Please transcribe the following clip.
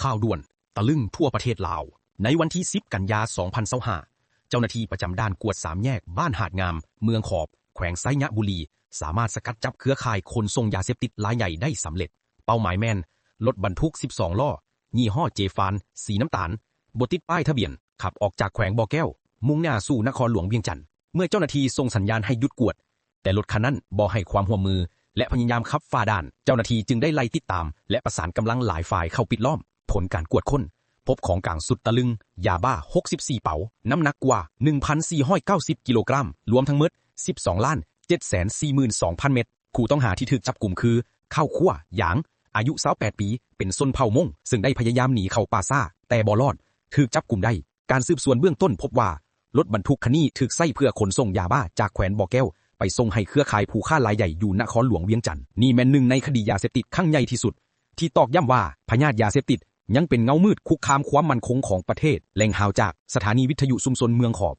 ຂ່າວດ່ວນ ຕະລຶງທົ່ວປະເທດລາວ. ໃນວັນທີສິບ ກັນຍາ ສອງພັນຊາວຫ້າ ເຈົ້າໜ້າທີ່ປະຈຳດ່ານກວດສາມແຍກບ້ານຫາດງາມ ເມືອງຂອບ ແຂວງໄຊຍະບູລີ ສາມາດສະກັດຈັບເຄືອຂ່າຍຂົນສົ່ງຢາເສບຕິດລາຍໃຫຍ່ໄດ້ສຳເລັດ. ເປົ້າໝາຍແມ່ນລົດບັນທຸກສິບສອງລໍ້ ຍີ່ຫໍ້ເຈຟານ ສີນ້ຳຕານ ບໍ່ຕິດປ້າຍທະບຽນ ຂັບອອກຈາກແຂວງບໍ່ແກ້ວ ມຸ່ງໜ້າສູ່ນະຄອນຫຼວງວຽງຈັນ. ເມື່ອເຈົ້າໜ້າທີ່ສົ່ງສັນຍານໃຫ້ຢຸດກວດ ແຕ່ລົດຄັນນັ້ນບໍ່ໃຫ້ຄວາມຮ່ວມມື ແລະ ພະຍາຍາມຂັບຝ່າດ່ານ, ເຈົ້າໜ້າທີ່ຈຶ່ງໄດ້ໄລ່ຕິດຕາມ ແລະ ປະສານກຳລັງຫຼາຍຝ່າຍເຂົ້າປິດລ້ອມ. ຜົນການກວດຄົ້ນ ພົບຂອງກາງສຸດຕະລຶງ ຢາບ້າ ຫົກສິບສີ່ເປົາ, ນ້ຳໜັກກວ່າ ໜຶ່ງພັນສີ່ຮ້ອຍເກົ້າສິບກິໂລກຣາມ, ລວມທັງໝົດ ສິບສອງລ້ານເຈັດແສນສີ່ໝື່ນສອງພັນເມັດ. ຜູ້ຕ້ອງຫາທີ່ຖືກຈັບກຸມຄື ທ້າວ ຂົວ ຢາງ ອາຍຸຊາວແປດປີ ເປັນຊົນເຜົ່າມົ້ງ ເຊິ່ງໄດ້ພະຍາຍາມໜີເຂົ້າປ່າຊ້າ ແຕ່ບໍ່ລອດ, ຖືກຈັບກຸມໄດ້. ການສືບສວນເບື້ອງຕົ້ນພົບວ່າ ລົດບັນທຸກຄັນນີ້ຖືກໃຊ້ເພື່ອຂົນສົ່ງຢາບ້າຈາກແຂວງບໍ່ແກ້ວ ໄປສົ່ງໃຫ້ເຄືອຂ່າຍຜູ້ຄ້າລາຍໃຫຍ່ຢູ່ນະຄອນຫຼວງວຽງຈັນ. ນີ້ແມ່ນໜຶ່ງໃນຄະດີຢາເສບຕິດຄັ້ງໃຫຍ່ທີ່ສຸດ ທີ່ຕອກຢ້ຳວ່າພະຍາດຢາເສບຕິດຍັງເປັນເງົາມືດຄຸກຄາມຄວາມໝັ້ນຄົງຂອງປະເທດ. ແຫຼ່ງຂ່າວຈາກສະຖານີວິທະຍຸຊຸມຊົນເມືອງຂອບ